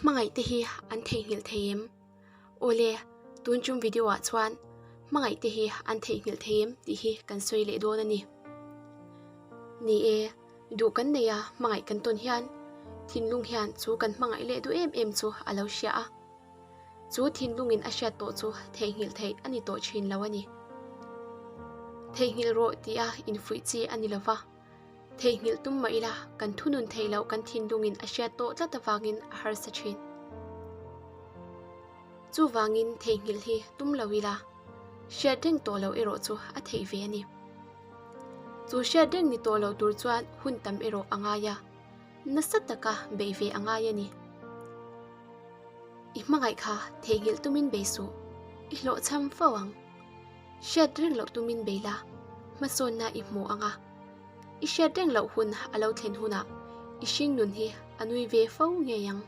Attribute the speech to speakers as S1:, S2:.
S1: Hmangaih te hi an theihnghilh thei em? Awle, tun tum video ah chuan hmangaih te hi an theihnghilh thei em tih hi kan sawi leh dawn a ni. Ni e, duh kan nei a hmangaih kan tawn hian thinlung hian chu kan hmangaih leh duh em em chu a lo hria a. Chu thinlungin a hriat tawh chu theihnghilh theih a ni tawh thin lo a ni. Theihnghilh rawh tia infuih chi a ni lo va. Theihnghilh tum mah ila kan thunun theih loh kan thinlungin a hriat tawh tlat avangin a harsa thin. Chuvangin theihnghilh hi tum lo ila hriat reng tawh loh erawh chu a theih ve a ni. Chu hriat reng ni tawh loh tur chuan hun tam erawh a ngai a, nasa taka beih ve a ngai a ni. I hmangaih kha theihnghilh tumin bei suh, i hlawhchham fo ang. Hriat reng loh tumin bei la, hmasawnna i hmu ang a. I hriat reng loh hun a lo thlen hunah i hringnun hi a nui ve fo ngei ang.